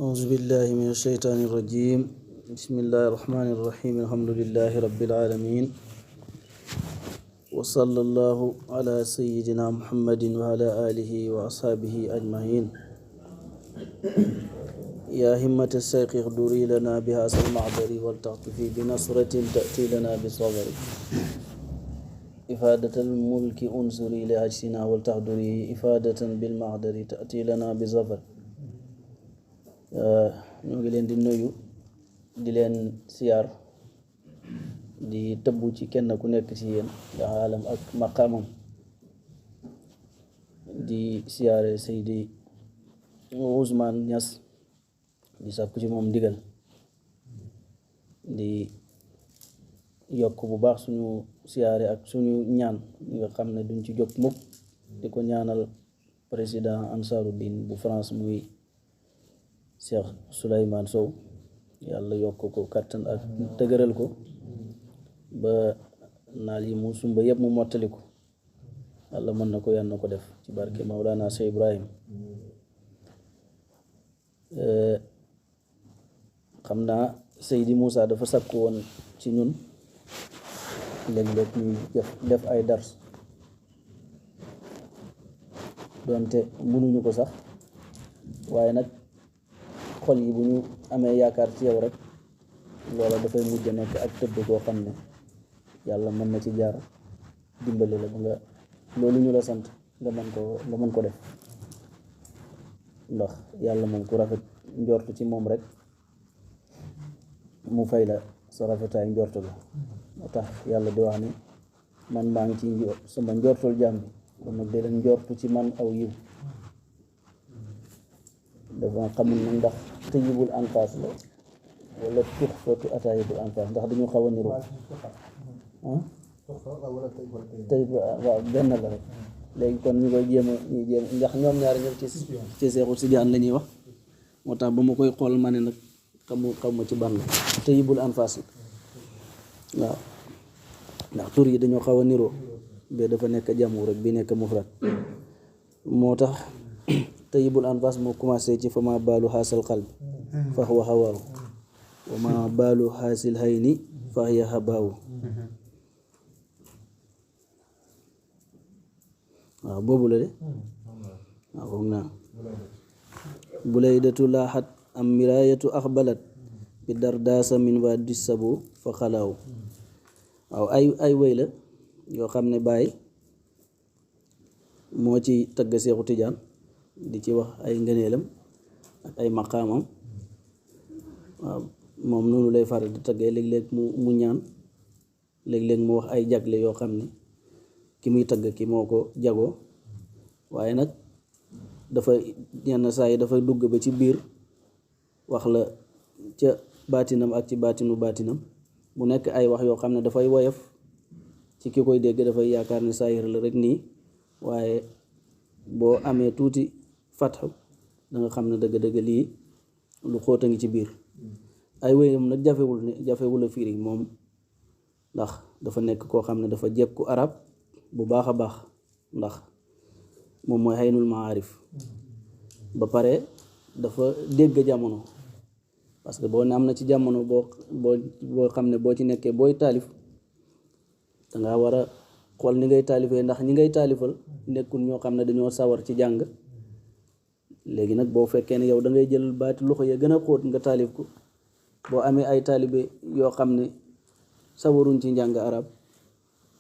أعوذ بالله من الشيطان الرجيم. بسم الله الرحمن الرحيم. الحمد لله رب العالمين، وصلى الله على سيدنا محمد وعلى آله وأصحابه أجمعين. يا همة الشيخ اغدري لنا بهذا المعبر ولتعطفي بنصرة تأتي لنا بصبر. إفادة الملك أنصري لأجسنا ولتحضري إفادة بالمعدر تأتي لنا بظفر. ñu ngi leen di nuyu di leen siyaar di tëbbu ci kenn ku nekk ci yéen da alam ak maqaamam di siyaare Seydi Ousmane Niass di sàkku ci moom ndigal di yokk bu baax suñu siyaare ak suñu ñaan ñi nga xam ne duñ ci jóg mukk di ko ñaanal président Ansaruddin bu France muy Cheikh Souleymane Sow, yàlla yokk ko kattan ak dëgëral ko ba naal yi mu sumba yëpp mu mottali ko. yàlla mën na ko, yàlla na ko def ci barke Maulana Cheikh Ibrahim. xam naa Seydi Moussa dafa sakku woon ci ñun léeg-léeg ñuy def ay dars doonte mënuñu ko sax, waaye nag xol yi bu ñu amee yaakaar ci yow rek loola dafay mujj nekk ak tëbb koo xam ne yàlla mën na ci jaar dimbali la ba nga loolu ñu la sant nga mën ko def, ndax yàlla moom ku rafet njortu ci moom rek mu fay la sa rafetaay njortu la. moo tax yàlla di wax ni man maa ngi ci sama njortul jaam bi, kon nag dee leen njortu ci man aw yiw. dafa xamul nag ndax tëyibul anfaas la wala tuxfatu ataayibul anfaas, ndax dañu xaw a niru tëyib waaw benn la rek. léegi kon ñu koy jéem ndax ñoom ñaari ñëpp ci Seexu Sidiyaan la ñuy wax, moo tax ba ma koy xool ma ne nag xaw ma ci ban la. tëyibul anfaas la waaw, ndax tur yi dañoo xaw a niroo, ba dafa nekk jamu rek bi nekk mufrad. moo tax tayibul anfas moo commencé ci fama baalu xaasal qalbi fa huwa hawaahu wa ma baalu xaasil hayni fa hiya habaahu. waaw boobu la de waaw foog naa bulaydatu laaxat am miraayatu axbalat bi dardaasa min waa dissabu fa xalaaw. waaw ay wéy la yoo xam ne Baay moo ci tagg Seexu Tijaan di ci wax ay ngëneelam ak ay maqaamam. waaw moom noonu lay faral di taggee, léeg-léeg mu ñaan, léeg-léeg mu wax ay jagle yoo xam ne ki muy tagg ki moo ko jagoo. waaye nag dafa yenn saa yi dafay dugg ba ci biir wax la ca baatinam ak ci baatinam mu nekk ay wax yoo xam ne dafay woyof ci ki koy dégg, dafay yaakaar ne saayir la rek nii, waaye boo amee tuuti fatxu da nga xam ne dëgg-dëgg lii lu xóota ngi ci biir. ay wéyam nag jafewul a firi moom, ndax dafa nekk koo xam ne dafa jekku arab bu baax a baax, ndax moom mooy xaynul maarif. ba pare dafa dégg jamono, parce que boo ne am na ci jamono boo xam ne boo ci nekkee booy taalif danga war a xool ni ngay taalifee, ndax ñi ngay taalifal nekkul ñoo xam ne dañoo sawar ci jàng. léegi nag boo fekkee ne yow da ngay jël baati loxo ya gën a xóot nga taalif ko, boo amee ay taalibe yoo xam ne sawaruñ ci njàng arab,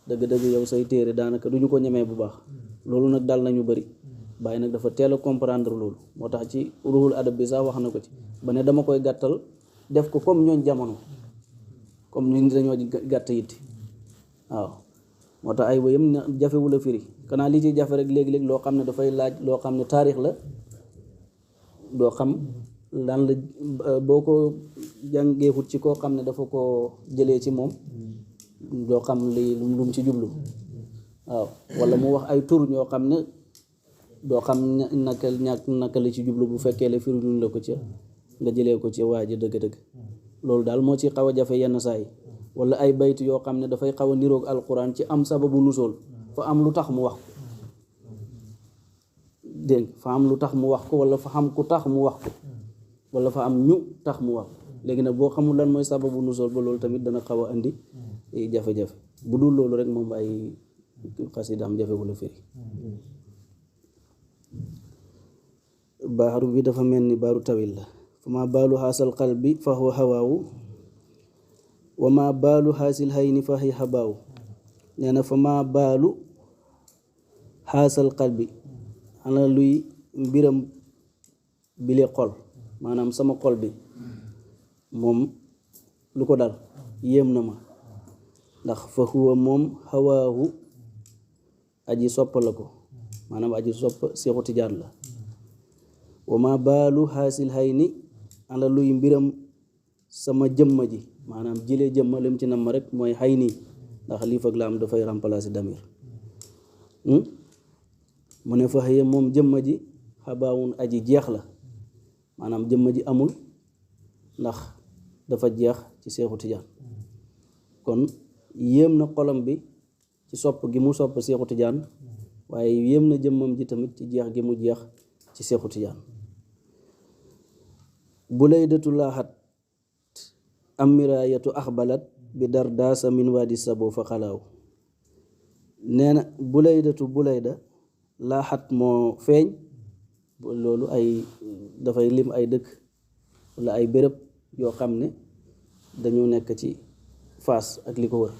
dëgg-dëgg yow say téere daanaka duñu ko ñemee bu baax. loolu nag dal nañu bari. Baay nag dafa teel a comprendre loolu, moo tax ci ruhul adab bi sax wax na ko ci ba ne dama koy gàttal def ko comme ñooñ jamono, comme ñu dañoo gàtt yitti. waaw moo tax ay wéyam jafewul a firi, kanaa li ci jafe rek léegi-léegi loo xam ne dafay laaj loo xam ne taarix la, doo xam lan la boo ko jàngeexut ci koo xam ne dafa ko jëlee ci moom, doo xam li lu mu ci jublu. waaw walla mu wax ay tur ñoo xam ne doo xam naka la ci jublu bu fekkee la firi luñ la ko ca nga jëlee ko ci waa ji dëgg-dëgg. loolu daal moo ci xaw a jafe yenn saa yi, walla ay bayt yoo xam ne dafay xaw a niroog alquran ci am sababu nusool, fa am lu tax mu wax ko. dégg fa am lu tax mu wax ko, walla fa xam ku tax mu wax ko. wala fa am ñu tax mu wax léegi nag boo xamul lan mooy sababu nusool ba loolu tamit dana xaw a andi jafe-jafe bu dul loolu rek moom ay xasidaam jafewul a firi baaru bi dafa mel ni baaru tawil la fa ma baalu xaasal qalbi fa huwa hawaawu wa ma baalu xaasil hayni fa hiya habaawu nee na fa ma baalu xaasal qalbi ana luy mbiram bile xol maanaam sama xol bi moom lu ko dal yéem na ma ndax fa huwa moom hawaahu aji sopp la ko maanaam aji sopp Seexu Tijaan la wa ma baalu xaasil hayni ana luy mbiram sama jëmma ji maanaam jile jëmma lim ci nam ma rek mooy hayni ndax lii fag la am dafay remplacer damir mu ne fa hiya moom jëmma ji xabaawun aji jeex la maanaam jëmma ji amul ndax dafa jeex ci Seexu Tijaan kon yéem na xolam bi ci sopp gi mu sopp Seexu Tijaan waaye yéem na jëmmam ji tamit ci jeex gi mu jeex ci Seexu Tijaan bulaydatu laaxat am miraayatu axbalat bi dardaasa min waadi sabo fa xalaaw nee na bulayda laaxat moo feeñ loolu ay dafay lim ay dëkk wala ay béréb yoo xam ne dañu nekk ci Faas ak li ko wër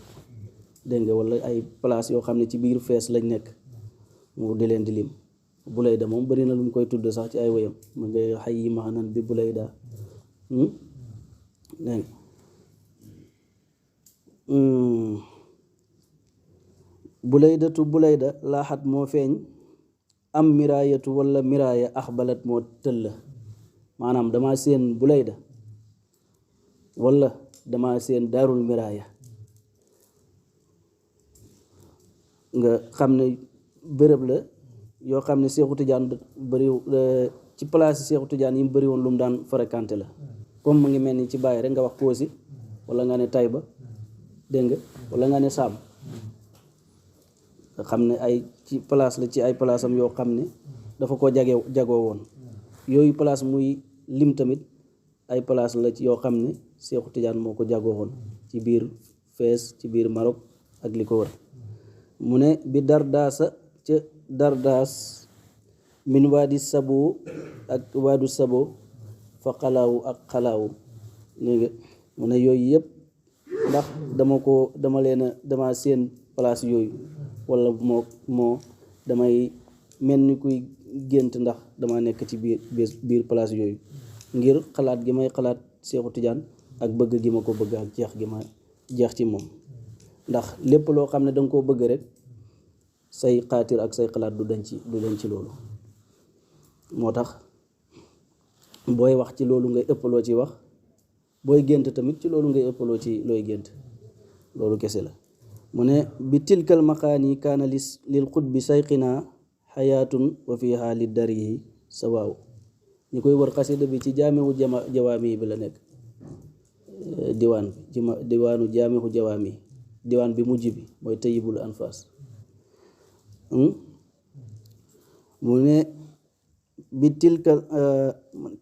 dégg nga wala ay place yoo xam ne ci biir Fees lañ nekk mu di leen di lim bulayda moom bari na lu mu koy tudd sax ci ay woyam mu ngay xay yi maanan bi bulayda dégg bulaydatu bulayda laaxat moo feeñ am miraayatu wala miraaya axbalat moo tëll maanaam dama seen bulayda wala dama seen daarul miraaya nga xam ne bërëb la yoo xam ne Seexu Tijaan bëri ci place Seexu Tijaan yi mu bëri woon lu mu daan fréquenté la comme mu ngi mel ni ci bàyyi rek nga wax Koosi wala nga ne Tayba dégg nga wala nga ne Saam nga xam ne ay ci place la ci ay place am yoo xam ne dafa ko jagoo woon yooyu place muy lim tamit ay place la ci yoo xam ne Seexu Tijaan moo ko jagoo woon ci biir Fees ci biir Maroc ak li ko wër mu ne bi dardaasa ca dardaas min waadi sabo ak waadu sabo fa xalaawu ak xalaawu léegi mu ne yooyu yëpp ndax dama seen place yooyu wala moo damay mel ni kuy gént ndax dama nekk ci biir place yooyu ngir xalaat gi may xalaat Seexu Tijaan ak bëgg gi ma ko bëgg ak jeex gi ma jeex ci moom ndax lépp loo xam ne danga koo bëgg rek say xaatir ak say xalaat du dañ ci loolu moo tax booy wax ci loolu ngay ëppaloo ci wax booy gént tamit ci loolu ngay ëppaloo ci looy gént loolu kese la mu ne bi tilkal maqaani kaana lil xutbi sayqinaa xayaatun wa fiha li darihi sawaaw ñu koy wër xasida bi ci jaamihu jawaami bi la nekk diwaanu jaamihu jawaami diwaan bi mujj bi mooy tayyibul anfaas mu ne bi tilka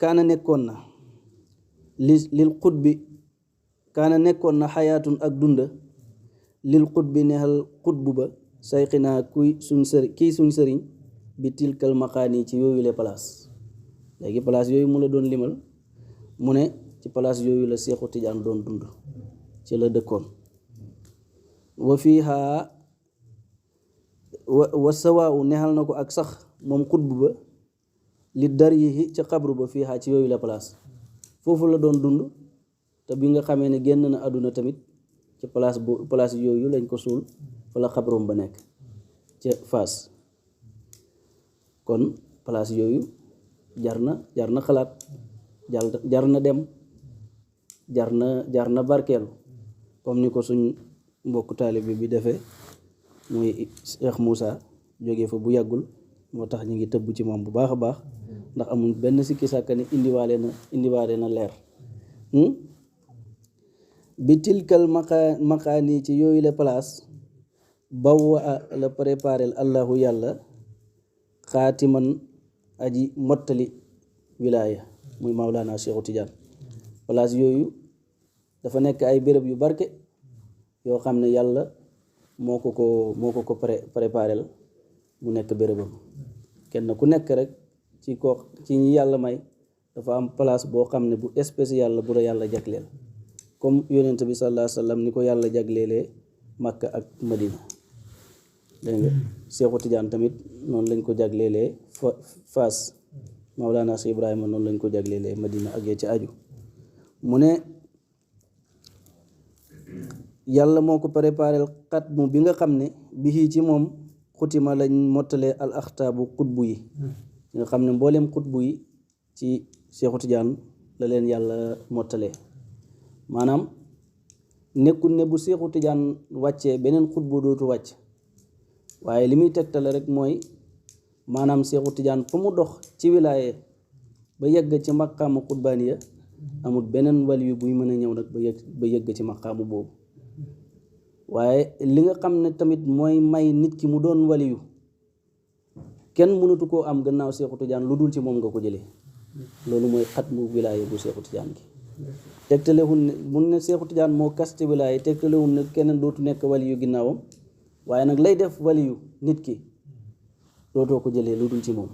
kaana nekkoon na lil xutbi kaana nekkoon na xayaatun ak dunda lil xutbi neexal xutbu ba sayxinaa kii suñ sëriñ bi tilkal maqaani ci yooyu les place léegi place yooyu mu la doon limal mu ne ci place yooyu la Seexu Tijaan doon dund ci la dëkkoon wa fiiha wa sawaawu neexal na ko ak sax moom xutbu ba li dar yi ca xabru ba fiiha ci yooyu la place foofu la doon dund te bi nga xamee ne génn na àdduna tamit ci place yooyu lañ ko suul fa la xabroom ba nekk ca Faas kon place yooyu jar na xalaat jar na dem jar na barkeelu comme ni ko suñ mbokku taalibe bi defee muy Cheikh Moussa jógee fa bu yàggul moo tax ñu ngi tëbb ci moom bu baax a baax ndax amuñ benn sikki sàkka ne indiwaale na leer bi tilkal maqaani ci yooyu la place bawwa la préparel allahu yàlla xaatiman aji mottali wilaaya muy Mawlana Cheikhu Tidiane. place yooyu dafa nekk ay béréb yu barke yoo xam ne yàlla moo ko préparé la mu nekk bérébam. kenn ku nekk rek ci ñi yàlla may dafa am place boo xam ne bu spécial la bu la yàlla jagleel, comme yonent bi sallallahu alayhi wa sallam ni ko yàlla jagleelee Makka ak Madina. dégg nga Cheikhu Tidiane tamit noonu lañ ko jagleelee Faas, Mawlana Cheikh Ibrahima noonu lañ ko jagleelee Madina ak ya ci aju. mu ne yàlla moo ko préparé xatmu bi nga xam ne bii ci moom xutima lañ mottalee al axtaabu xutbu yi nga xam ne mbooleem xutbu yi ci Cheikhu Tidiane la leen yàlla mottalee. maanaam nekkul ne bu Cheikhu Tidiane wàccee beneen xutbu dootu wàcc, waaye li muy tegtale rek mooy maanaam Cheikhu Tidiane fu mu dox ci wilaaye ba yegg ci maqaamu xutbaaniya amul beneen waliyu buy mën a ñëw nag ba yegg ci maqaamu boobu. waaye li nga xam ne tamit mooy may nit ki mu doon waliyu kenn mënatu koo am gannaaw Cheikhu Tidiane lu dul ci moom nga ko jëlee. loolu mooy xatmu wilaaye bu Cheikhu Tidiane gi. tegtalewul ne mun ne Cheikhu Tidiane moo kaste wilaaye tegtalewul ne keneen dootu nekk waliyu ginnaawam, waaye nag lay def waliyu nit ki dootoo ko jëlee lu dul ci moom.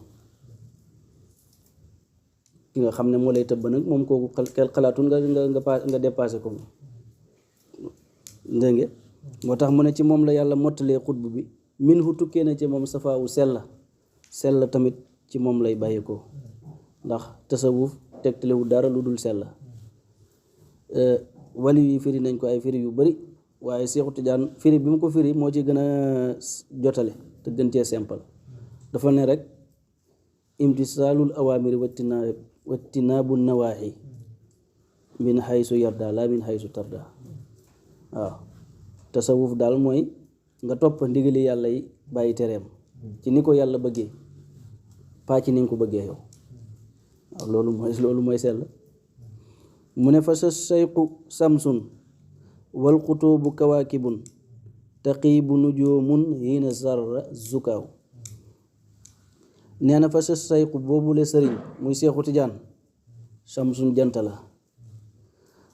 ki nga xam ne moo lay tëbb nag moom kooku xalaatul nga dépassé ko moom. dégg nga moo tax mu ne ci moom la yàlla mottalee xutbu bi min hu tukkee na ci moom safaawu sell tamit ci moom lay bàyyeekoo, ndax tasawuf tegtalewu dara lu dul sell. wali yi firi nañ ko ay firi yu bari, waaye Cheikhu Tidiane firi bi mu ko firi moo ci gën a jotale te gën cee simple. dafa ne rek imtisaalul awaamiri wattinaabu nawaahi min haysu yarda la min haysu tarda. waaw tasawuf daal mooy nga topp ndigali yàlla yi bàyyi tereem ci ni ko yàlla bëggee, paa ci ni nga ko bëggee yow. waaw loolu mooy sell. mu ne fa sa sayqu samsun wal xutuubu kawaakibun taqiibu nujoomun hiina sarra zukaaw. nee na fa sa sayqu boobule sëriñ muy Cheikhu Tidiane samsun jant la,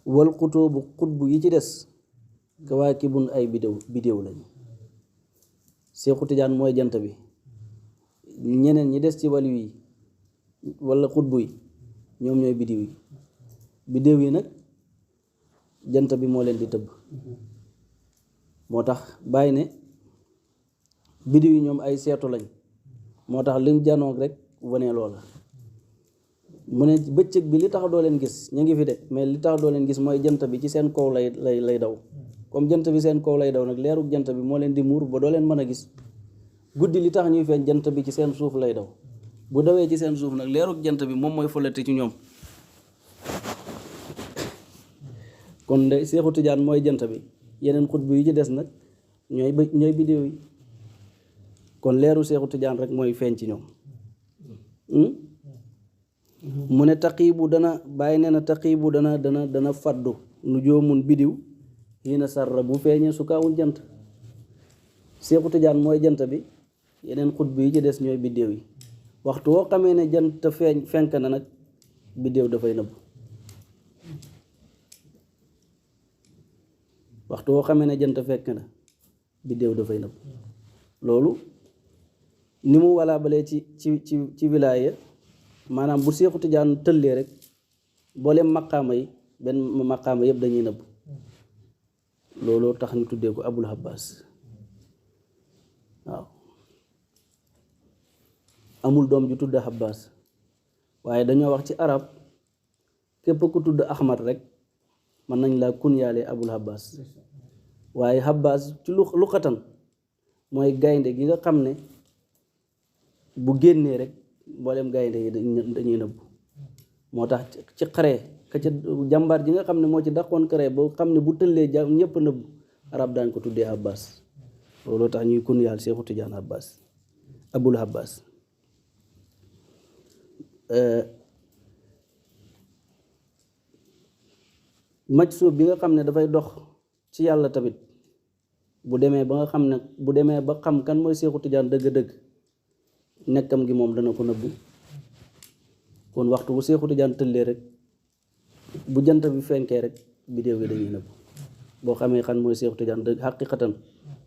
wal xutuubu xutbu yi ci des kawaakibun ay bidéew lañ. Cheikhu Tidiane mooy jant bi, ñeneen ñi des ci waliyu yi wala xutbu yi ñoom ñooy bidéew yi nag jant bi moo leen di tëbb. moo tax bàyyi ne bidéew yi ñoom ay seetu lañ, moo tax lim janoog rek wane loola. mu ne bëccëg bi li tax doo leen gis ñu ngi fi de, mais li tax doo leen gis mooy jant bi ci seen kaw lay daw. comme jant bi seen kaw lay daw nag leerug jant bi moo leen di muur ba doo leen mën a gis. guddi li tax ñuy feeñ jant bi ci seen suuf lay daw, bu dawee ci seen suuf nag leerug jant bi moom mooy folati ci ñoom. kon de Cheikhu Tidiane mooy jant bi, yeneen xutbu yi ci des nag ñooy bidéew yi. kon leeru Cheikhu Tidiane rek mooy feeñ ci ñoom. mu ne taqiibu dana bàyyi nee na taqiibu dana faddu nu joomun bidiw yi na sarra bu feeñee su kaawul jant. Cheikhu Tidiane mooy jant bi, yeneen xutbu yi ci des ñooy bidéew yi. waxtu woo xamee ne jant fenk na nag bidéew dafay nëbb. waxtu woo xamee ne jant fekk na bidéew dafay nëbb. loolu ni mu walaa balee ci wilaaya, maanaam bu Cheikhu Tidiane tëllee rek booleem maqaama yi benn maqaama yëpp dañuy nëbb. looloo tax ñu tuddee ko Abul Abbas. waaw amul doom ju tudd Abbas, waaye dañoo wax ci arab képp ku tudd Ahmad rek mën nañ laa kunyaale Abul Abbas. waaye Abbas ci lu xatan mooy gaynde gi nga xam ne bu génnee rek mboolem gaynde yi dañuy nëbb. moo tax ci xare ka ca jàmbaar ji nga xam ne moo ci daqoon xare boo xam ne bu tëllee ñëpp nëbb, arab daañ ko tuddee Abbas. looloo tax ñuy kunyaal Cheikhu Tidiane Abbas, Abul Abbas. maj suuf bi nga xam ne dafay dox ci yàlla tamit bu demee ba xam kan mooy Cheikhu Tidiane dëgg-dëgg, nekkam gi moom dana ko nëbbu. kon waxtu bu Seexu Tijaan tëllee rek bu jant bi fenkee rek bidéew gi dañuy nëbb boo xamee xam mooy Seexu Tijaan dëgg xaqiqatan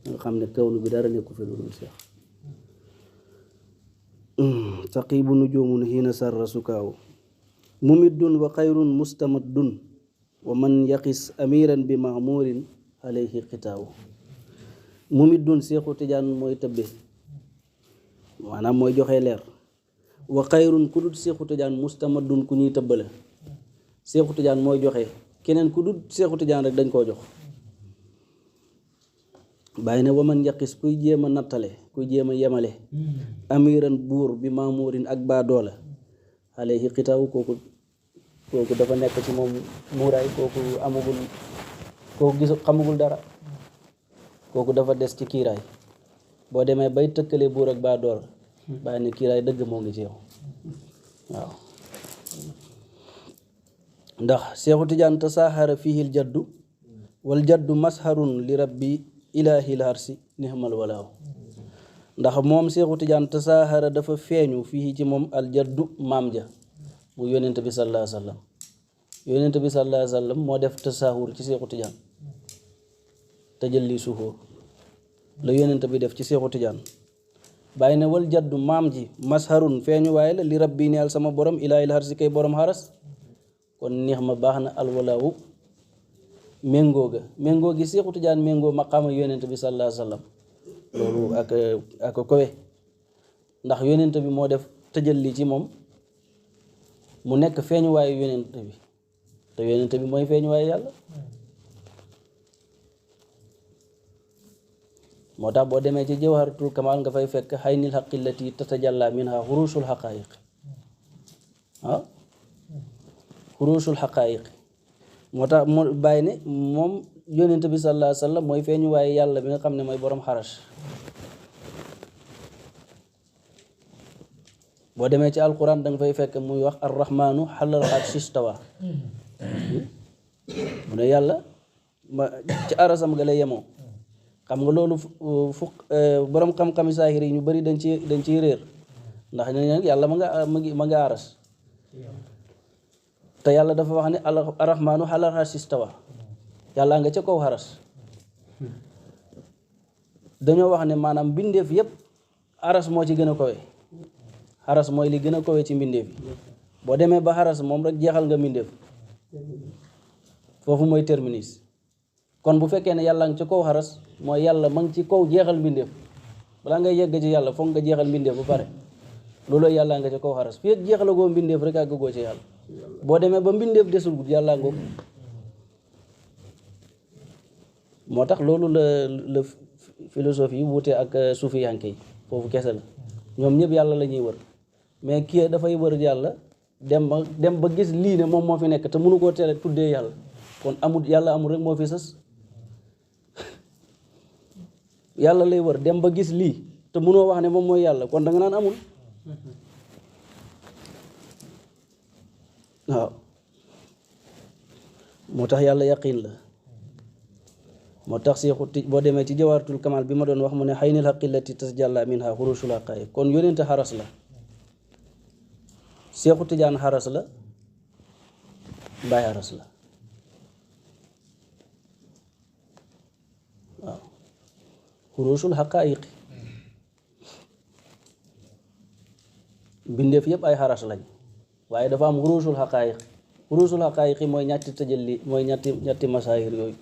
nga xam ne kawnu bi dara nekku fi lu dul Seex saqibu nujumun hiina sarra sukaaw mumiddun wa xayrun mustamaddun wa man yaqis amiran bi maamurin alayhi xitaaw mumiddun Seexu Tijaan mooy tëbbe maanaam mooy joxe leer wa xayrun ku dut Seexu Tijaan mustamaddun ku ñuy tëbbale Seexu Tijaan mooy joxe keneen ku dut Seexu Tijaan rek dañ koo jox bàyyi ne waman yaqis kuy jéem a nattale kuy jéem a yemale amiran buur bi maamurin ak baa doola alayhi xitaaw kooku dafa nekk ci moom muuraay kooku amagul kooku gisu xamagul dara kooku dafa des ci kiiraay boo demee bay tëkkale buur ak baa doola bàyyi ne kiiraay dëgg moo ngi ci yow waaw ndax Seexu Tijaan tasaaxara fihil jaddu wal jaddu masharun li rabbi ilaahil harsi nihmal walaaw ndax moom Seexu Tijaan tasaaxara dafa feeñu fii ci moom al jaddu maam ja mu yonent bi sallallahu alayhi wa sallam yonent bi sallallahu alayhi wa sallam moo def tasaaxur ci Seexu Tijaan tajalli suhur la yonent bi def ci Seexu Tijaan bàyyi ne wal jaddu maam ji masharun feeñu waaye la li rabbi neel sama borom ilaahil harsi kay borom haras kon neex ma baax na alwalaawu méngoo gi Seexu Tijaan méngoo maqaama yonent bi sallallahu alayhi wa sallam loolu ak kowe ndax yonent bi moo def tëjalli ci moom mu nekk feeñuwaayu yonent bi te yonent bi mooy feeñuwaayu yàlla moo tax boo demee ci jawharatul kamal nga fay fekk xaynil xaqillati tatajalla minha xurusul xaqaayiq waaw xurusul xaqaayiq moo tax moo bàyyi ne moom yonent bi sallallahu alayhi wa sallam mooy feeñu waaye yàlla bi nga xam ne mooy borom xarash boo demee ci alquran da nga fay fekk muy wax arrahmanu xalal arshi stawa mu ne yàlla ci arasam ga lay yemoo xam nga loolu borom xam-xami saahir yi ñu bari dañ ciy réer ndax ne nag yàlla ma nga aras te yàlla dafa wax ne arrahmanu xalal arshi stawa yàlla nga ca kaw xaras dañoo wax ne maanaam mbindeef yépp aras moo ci gën a kawe xaras mooy li gën a kawe ci mbindeef yi boo demee ba xaras moom rek jeexal nga mbindeef foofu mooy terminus kon bu fekkee ne yàlla nga ci kaw xaras mooy yàlla ma ngi ci kaw jeexal mbindeef balaa ngay yegg ci yàlla foog nga jeexal mbindeef ba pare loolu yàlla nga ci kaw xaras fii jeexalagoo mbindeef rek àggagoo ci yàlla boo demee ba mbindeef desul yàlla ngoog moo tax loolu la philosophie yi wuute ak suufiyanke yi foofu kese la ñoom ñëpp yàlla la ñuy wër mais kii dafay wër yàlla dem ba gis lii ne moom moo fi nekk te mënu koo tere tuddee yàlla kon amul yàlla amul rek moo fi sës yàlla lay wër dem ba gis lii te mënoo wax ne moom mooy yàlla kon da nga naan amul waaw moo tax yàlla yaqiin la moo tax boo demee ci jawaratul kamal bi ma doon wax mu ne xaynil xaqillati tasjalla minha xurusul xaqaayiq kon yonente xaras la Seexu Tijaan xaras la Baay xaras la waaw xurusul xaqaayiq bindeef yëpp ay xaras lañ waaye dafa am xurusul xaqaayiq mooy ñetti tajalli mooy ñetti masaahir yooyu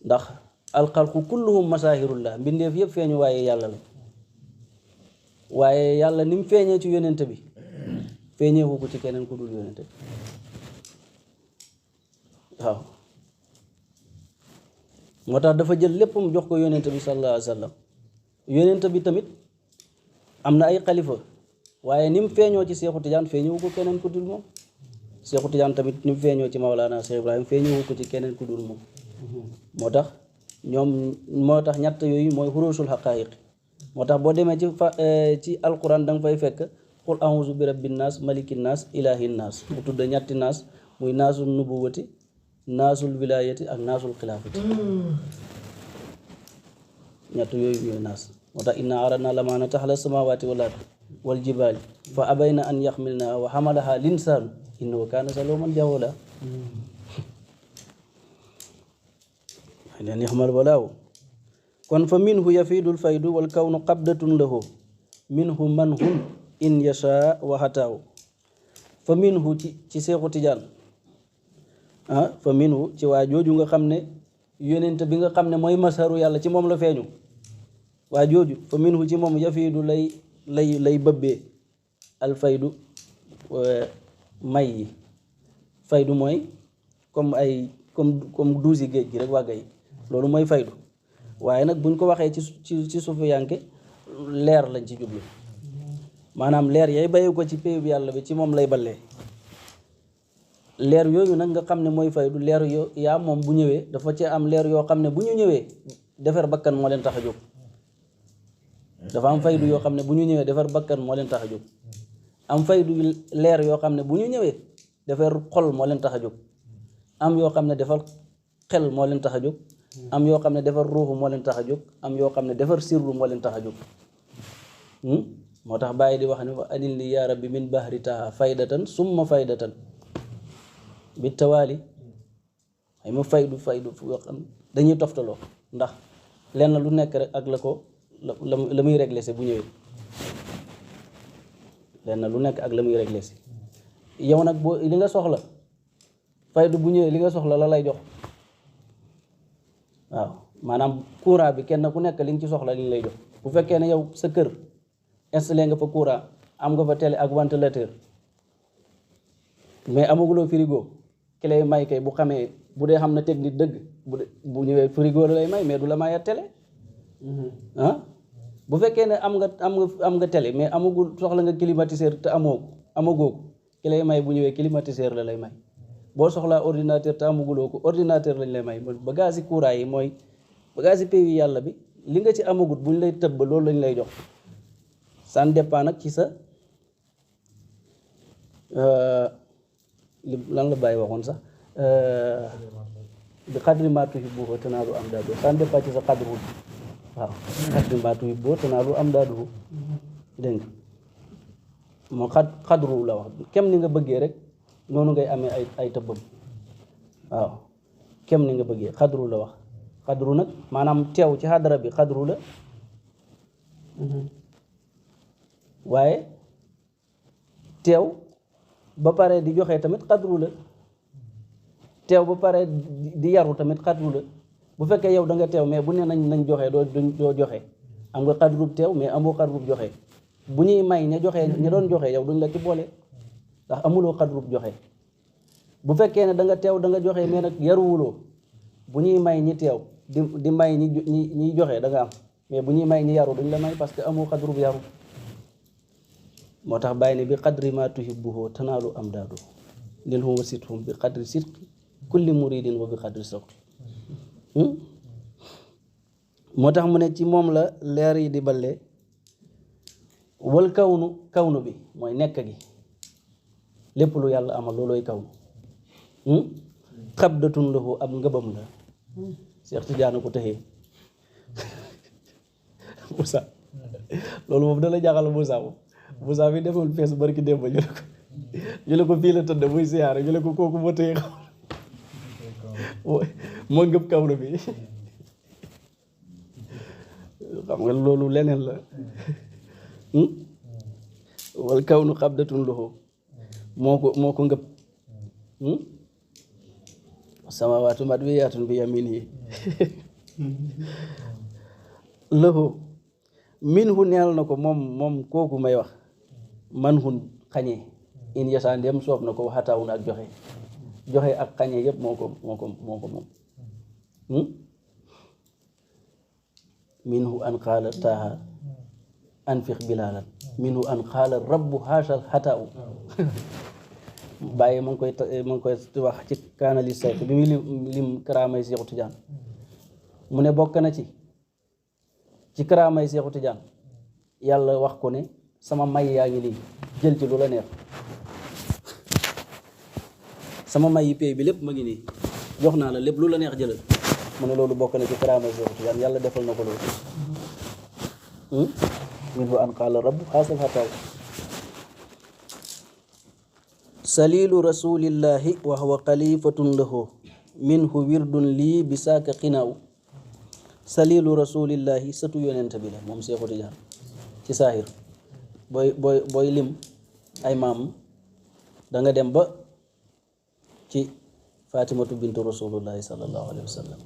ndax alxalqu kulluhum masaahirullah mbindeef yëpp feeñu waaye yàlla la waaye yàlla ni mu feeñee ci yonent bi feeñeewu ko ci keneen ku dul yonent bi waaw moo tax dafa jël lépp mu jox ko yonent bi sallallahu alayhi wa sallam yonent bi tamit am na ay xalifa waaye ni mu feeñoo ci Seexu Tijaan feeñewu ko keneen ku dul moom Seexu Tijaan tamit ni mu feeñoo ci Mawlana Cheikh Ibrahim feeñewu ko ci keneen ku dul moom moo tax ñett yooyu mooy xurusul xaqaayiq moo tax boo demee ci alquran da nga fay fekk qul a'uuzu bi rabbin naas malikin naas ilahin naas mu tudd ñetti naas muy naasul nubuwati naasul wilayati ak naasul xilaafati ñett yooyu ñooy naas moo tax inna aradna lamaanata ala samawati wal jibaali fa abayna an yaxmilnaha wa xamalaha linsaanu innahu kaana zaluuman jahuula leen yaxmal walaaw kon fa minhu yafiidul faydu wal kawnu qabdatun lahu minhu manhun in yasha wa hataaw fa minhu ci Seexu Tijaan fa minhu ci waa jooju nga xam ne yonent bi nga xam ne mooy masaru yàlla ci moom la feeñu waa jooju fa minhu ci moom yafiidu lay bëbbee al faydu may yi faydu mooy comme duusi géej gi rek wàgga yi loolu mooy faydu waaye nag buñ ko waxee ci suufu yanke leer lañ ci jublu maanaam leer yay bàyyi ko ci péyu bi yàlla bi ci moom lay ballee leer yooyu nag nga xam ne mooy faydu leer yaa moom bu ñëwee dafa ci am leer yoo xam ne bu ñu ñëwee defar bakkan moo leen tax a jóg dafa am faydu yoo xam ne bu ñu ñëwee defar bakkan moo leen tax a jóg am faydu leer yoo xam ne bu ñu ñëwee defar xol moo leen tax a jóg am yoo xam ne defar xel moo leen tax a jóg am yoo xam ne defar ruuxu moo leen tax a jóg am yoo xam ne defar sirru moo leen tax a jóg moo tax bàyyi di wax ne wa anil li yaa rabbi min bahri taha faydatan summa faydatan bi tawaali ay ma faydu yoo xam dañuy toftaloo ndax lenn lu nekk rek ak la muy réglé si bu ñëwee lenn lu nekk ak la muy réglé si yow nag boo li nga soxla faydu bu ñëwee li nga soxla la lay jox waaw maanaam courant bi kenn ku nekk li nga ci soxla li ñu lay jox bu fekkee ne yow sa kër installé nga fa courant am nga fa télé ak ventilateur mais amaguloo frigo ki lay may kay bu xamee bu dee xam na technique dëgg bu ñëwee frigo la lay may mais du la may a télé bu fekkee ne am nga télé mais amagul soxla nga climatiseur te amagoo ko ki lay may bu ñëwee climatiseur la lay may boo soxlaa ordinateur te amaguloo ko ordinateur lañ lay may bagage yi courant yi mooy bagage yi pays yàlla bi li nga ci amagut buñ lay tëbb loolu lañ lay jox ça dépend nag ci sa lan la bàyyi waxoon sax bi xadri maa tuhibbu tanaalu amdaadu ça dépend ci sa xadru waaw xadri maa tuhibbu tanaalu amdaadu dégg nga moo xadru la wax kem ni nga bëggee rek noonu ngay amee ay tëbbam waaw kem ni nga bëggee xadru la wax xadru nag maanaam teew ci xadara bi xadru la waaye teew ba pare di joxe tamit xadru la teew ba pare di yaru tamit xadru la bu fekkee yow da nga teew mais bu ne nañ joxe doo joxe am nga xadrub teew mais amoo xadrub joxe bu ñuy may ña doon joxe yow duñ la ci boole ndax amuloo xadrub joxe bu fekkee ne da nga teew da nga joxe mais nag yaruwuloo bu ñuy may ñi teew di may ñi joxe da nga am mais bu ñuy may ñi yaru duñ la may parce que amoo xadrub yaru moo tax bàyyi ne bi qadri ma tuhibbuhu tanaalu amdaadu lil huma sithum bi qadri sidqi kulli muridin wa bi qadri sawqi moo tax mu ne ci moom la leer yi di balle wal kawnu bi mooy nekk gi lépp lu yàlla amal loolooy kawnu xabdatun lahu ab ngëbam la Seex Tijaan ko tëxee Moussa loolu moom dala jaaxal Moussa bi defoon fees barki démb ñu ne ko fii la tëdd muy siyaare ñu ne ko kooku moo tëye moo ngëb kawnu bi xam nga loolu leneen la wal kawnu xabdatun lahu moo ko ngëb samawaatu madwiyaatun bi yaminihi lahu minhu neel na ko moom kooku may wax man hun xañee in yasa ndem soob na ko waxataawun ak joxe ak xañee yëpp moo ko moom minhu an qaala taaha anfiq bilaalan minhu an qaala rabbu haashal hataaw bàyyi ma ngi koy wax ci kaanali sayf bi muy lim karaamay Seexu Tijaan mu ne bokk na ci karaamay Seexu Tijaan yàlla wax ko ne sama may yaa ngi nii jël ci lu la neex sama may yi pay bi lépp ma ngi nii jox naa la lépp lu la neex jëlal mu ne loolu bokk na ci karaamay Seexu Tijaan yàlla defal na ko loolu minhu an qaala rabbu xaasal xataaw salilu rasulillahi wa huwa xalifatun lahu minhu wirdun lii bi saaka xinaaw salilu rasulillahi sëtu yonent bi la moom Seexu Tijaan ci saahir booy lim ay maam da nga dem ba ci fatimatu bintu rasulullahi sallallahu alayhi wa sallam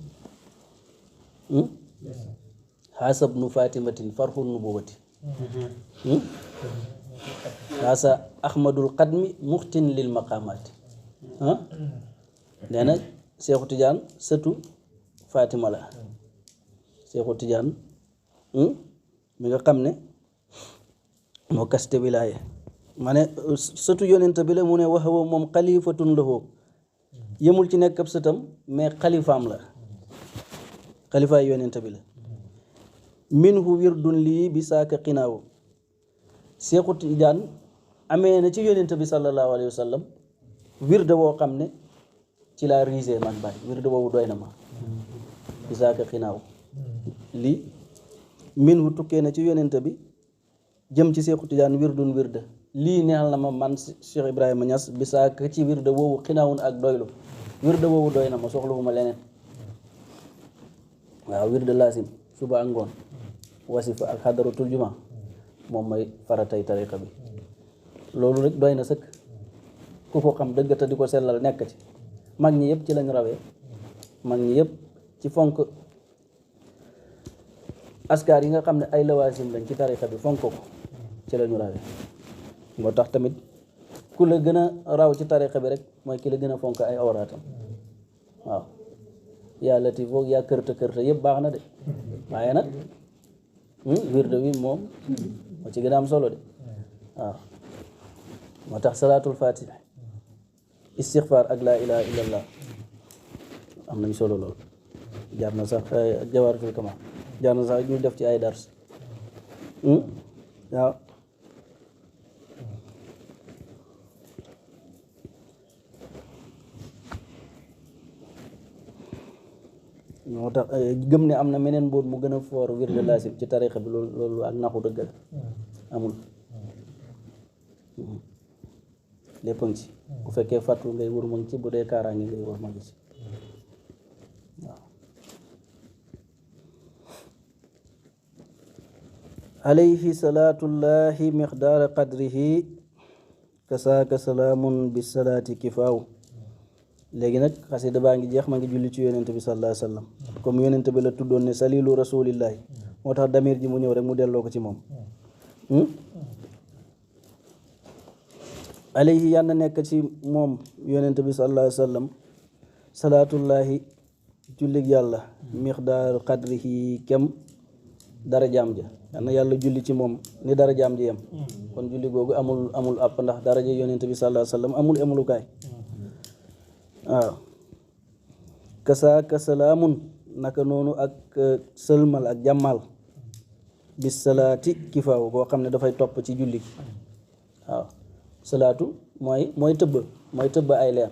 xaasa bnu fatimatin farxu nubuwati xaasa ahmadul qadmi muxtin lil maqaamaati nee na Seexu Tijaan sëtu Fatima la Seexu Tijaan mi nga xam ne moo kaste wilaaye ma ne sëtu yonent bi la mu ne waxawa moom xalifatun lahu yemul ci nekk ab sëtam mais xalifaam la xalifaay yonent bi la minhu wirdun lii bi saaka xinaaw Seexu Tijaan amee na ci yonent bi sallallahu alayhi wa sallam wirde woo xam ne ci laa risé man baay wirde woowu doy na ma bi saaka xinaaw lii minhu tukkee na ci yonent bi jëm ci Seexu Tijaan wirdun wirde lii neexal na ma man Cheikh Ibrahima Niass bi saaka ci wirde woowu xinaawun ak doylu wirde woowu doy na ma soxlawuma leneen waaw wirde laasim suba ak ngoon wasifa ak xadaratul juma moom mooy faratay tariqa bi loolu rek doy na sëkk ku ko xam dëgg te di ko sellal nekk ci mag ñi yëpp ci lañ rawee mag ñi yëpp ci fonk askar yi nga xam ne ay lawaasim lañ ci tariqa bi fonk ko ci lañu rawee moo tax tamit ku la gën a raw ci tariqa bi rek mooy ki la gën a fonk ay awraatam waaw yaa latif foog yaa kërta yëpp baax na de waaye nag wirde wi moom moo ci gën a am solo de waaw moo tax salaatul fatih istixfaar ak laa ilaha illallah am nañ solo lool jaar na sax jawaaratul kamal jaar na sax ñu def ci ay dars waaw moo tax gëm ne am na meneen mbóot mu gën a foor wirde laasim ci tarixa bi loolu ak naxu dëgg la amul lépp a ngi ci bu fekkee fàttu ngay wër ma ngi ci bu dee kaaraange ngay wër ma ngi ci waaw alayhi salaatullahi miqdaara qadrihi kasaaka salaamun bisalaati kifaaw léegi nag xasida baa ngi jeex ma ngi julli ci yonent bi sallallahu alayhi wa sallam comme yonent bi la tuddoon ne salilu rasulillahi moo tax damir ji mu ñëw rek mu delloo ko ci moom alayhi yàlla nekk ci moom yonent bi sallallahu alayhi wa sallam salaatullahi jullig yàlla miqdaaru qadrihi kem dara jaam ja yàlla yàlla julli ci moom ni dara jaam ji yem kon julli googu amul àpp ndax daraja yonent bi sallallahu alayhi wa sallam amul emulukaay waaw kasaaka salaamun naka noonu ak sëlmal ak jàmmal bis salaati kifaaw boo xam ne dafay topp ci julli waaw salaatu mooy tëbb ay leer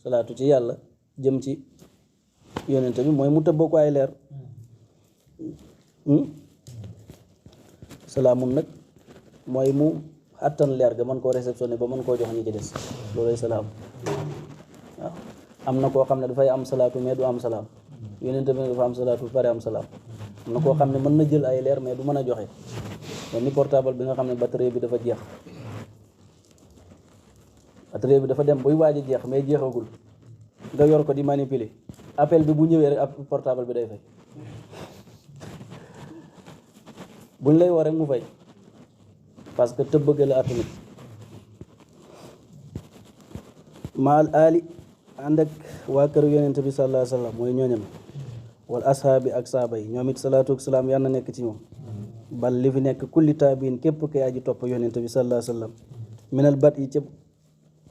salaatu ci yàlla jëm ci yonent bi mooy mu tëbb ko ay leer salaamun nag mooy mu àttan leer ga mën koo réceptionné ba mën koo jox ñi ci des loolay salaam waaw am na koo xam ne dafay am salaatu mais du am salaam yonent bi dafa am salaatu pare am salaam am na koo xam ne mën na jël ay leer mais du mën a joxe mais ni portable bi nga xam ne batterie bi dafa jeex batterie bi dafa dem buy waaj a jeex mais jeexagul nga yor ko di manipuler appel bi bu ñëwee rek ab portable bi day fay buñ lay woo rek mu fay parce que tëbbëgg la atamit maal ali ànd ak waa kër yonent bi sallallahu alayhi wa sallam mooy ñooñam wal ashaabi ak saaba yi ñoom it salaatu ak salaam yàlla na nekk ci ñoom bal li fi nekk kulli taabiin képp kay aji topp yonent bi sallallahu alayhi wa sallam minal bat yi cëpp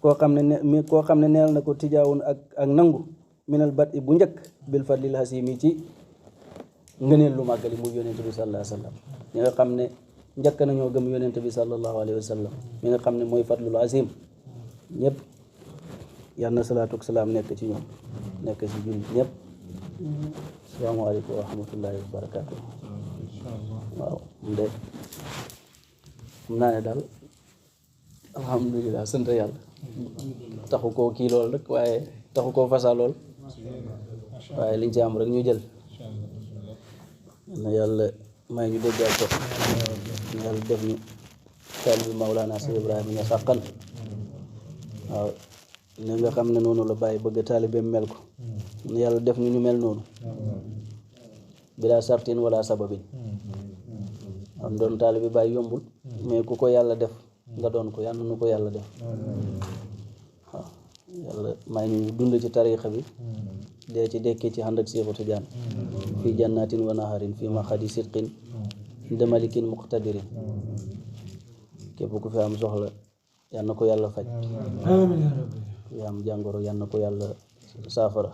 koo xam ne neel na ko tijaawun ak nangu minal bat yi bu njëkk bil fadlil hasimi ci ngëneel lu màggali muy yonent bi sallallahu alayhi wa sallam ñi nga xam ne njëkk nañoo gëm yonent bi sallallahu alayhi wa sallam mi nga xam ne mooy fadlul hasim ñëpp yal na salaatu ak salaam nekk ci ñoom nekk ci jullit ñëpp asalaamaaleykum wa rahmatullahi wa barakatuh waaw mu de xam naa ne daal alhamdulilah sant yàlla taxu koo kii lool rek waaye taxu koo fasa lool waaye liñ ci am rek ñu jël na yàlla may ñu déggal ko yàlla def ñu taalibe Mawlana Cheikh Ibrahima Niass sàqan waaw li nga xam ne noonu la bàyyi bëgg taalibeem mel ko na yàlla def ñu mel noonu bilaa sartin wala sababin am doon taalibe bàyyi yombul mais ku ko yàlla def nga doon ko yàlla nu ko yàlla def waaw yàlla may ñu dund ci tariixa bi dee ci dekkee ci ànd ak Seexu Tijaan fii jannatin wa naharin fii maqadi sidqin inda malikin muqtadirin képp ku fi am soxla yal na ko yàlla faj ku fi am jàngoro yal na ko yàlla saafara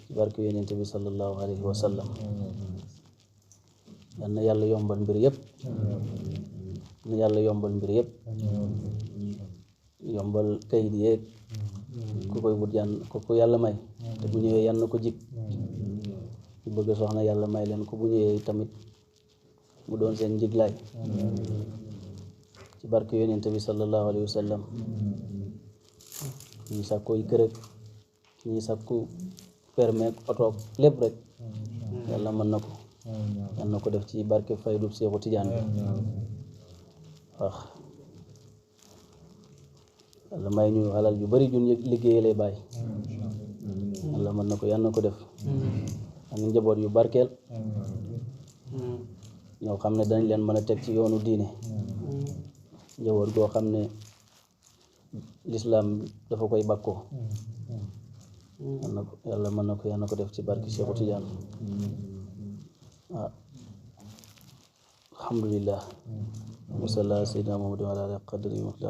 ci barke yonent bi sallallahu alayhi wa sallam yal na yàlla yombal mbir yëpp na yàlla yombal mbir yëpp yombal kayit yeeg ku koy wut yan ku ko yàlla may te bu ñëwee yan na ko jig ñu bëgg soxna yàlla may leen ko bu ñëwee tamit mu doon seen njiglaay ci barke yonent bi sallallahu alayhi wa sallam ñi sàkkooy kër ak ñi sàkku permis oto lépp rek yàlla mën na ko yal na ko def ci barke faydub Seexu Tijaan bi wax yàlla may ñu alal yu bari jun liggéeyalee bàyyi yàlla mën na ko yal na ko def ak njaboot yu barkeel ñoo xam ne dañ leen mën a teg ci yoonu diine njaboot goo xam ne lislaam dafa koy bakkoo yàlla mën na ko yal na ko def ci barke Seexu Tijaan alhamdulillah wa sallallahu sayyidina Muhammad wa ala alihi qadri